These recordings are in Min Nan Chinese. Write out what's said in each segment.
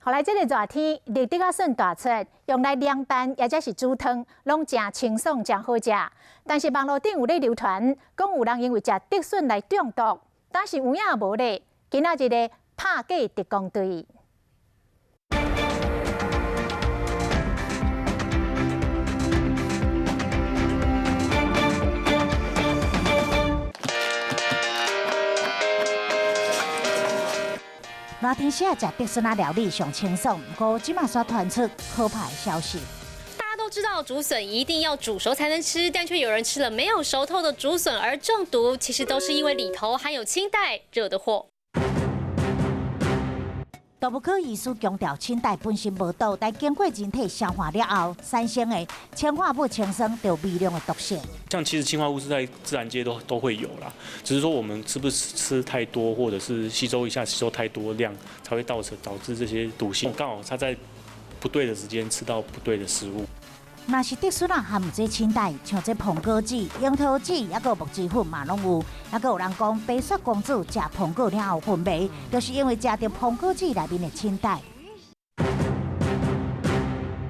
後來這个熱天，綠竹仔筍大出，用來涼拌抑者是煮湯，攏誠清爽，誠好食。但是網路頂有咧流傳，講有人因為食竹筍來中毒，但是有影無咧？今仔日的拍假特工隊。熱天時食竹筍仔料理上清爽，毋過這馬煞傳出可怕的消息。大家都知道竹筍一定要煮熟才能吃，但卻有人吃了沒有熟透的竹筍而中毒，其實都是因為裡頭含有氫氮惹的禍。動物科醫師強調，氫氮本身無毒，但經過人體消化了後產生的氰化物、氰酸，就微量的毒性。像其實氰化物是在自然界都會有啦，只是說我們是不是吃太多，或者是吸收一下吸收太多量，才會造成導致這些毒性。剛好他在不對的時間吃到不對的食物。若是竹筍仔含有這氫氮，像這蘋果籽、櫻桃籽，抑閣木質粉嘛攏有。抑閣有人講白雪公主食蘋果了後昏迷，就是因為食著蘋果籽內面的氫氮。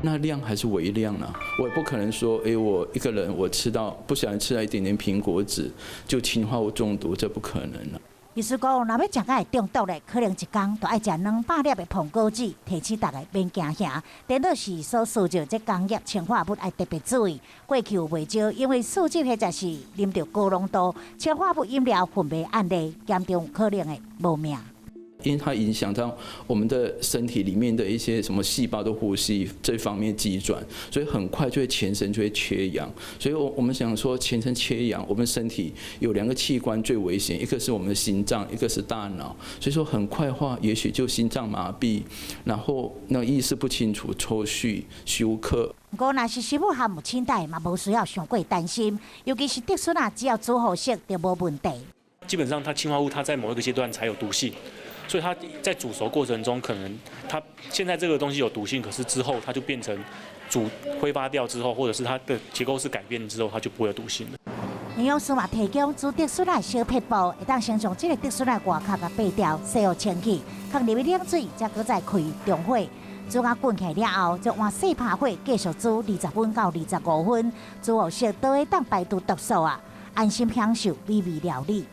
那量還是微量啊，我也不可能說，欸，我一個人我吃到不小心吃了一點點蘋果籽就氰化物中毒，這不可能啊。醫師講，若欲食甲會中毒咧，可能一工就愛食200粒的蘋果籽。提醒大家免驚嚇，顛倒是所涉及這工業氰化物愛特別注意。過去有袂少因為素食或者是啉著高濃度氰化物飲料昏迷案例，嚴重可能會無命。因為它影響到我們的身體裡面的一些什麼細胞的呼吸這方面機轉，所以很快就會全身就會缺氧。所以我們想說全身缺氧，我們身體有兩個器官最危險，一個是我們的心臟，一個是大腦。所以說很快話，也許就心臟麻痹，然後那意識不清楚、抽搐、休克。毋過，若是食物含有氫氮，嘛無需要傷過擔心，尤其是竹筍仔，只要煮好熟就無問題。基本上，它氰化物它在某一個階段才有毒性。所以它在煮熟過程中，可能它現在這個東西有毒性，可是之後它就變成煮揮發掉之後，或者是它的結構是改變之後，它就不會有毒性了。營養師嘛提供煮竹筍仔小撇步，會當先將這個竹筍仔外殼共剝掉，洗予清氣，放入去冷水，才閣再開中火，煮甲滾起來了後，就換細拍火繼續煮20分到25分，煮予熟都會當排除毒素啊，安心享受美味料理。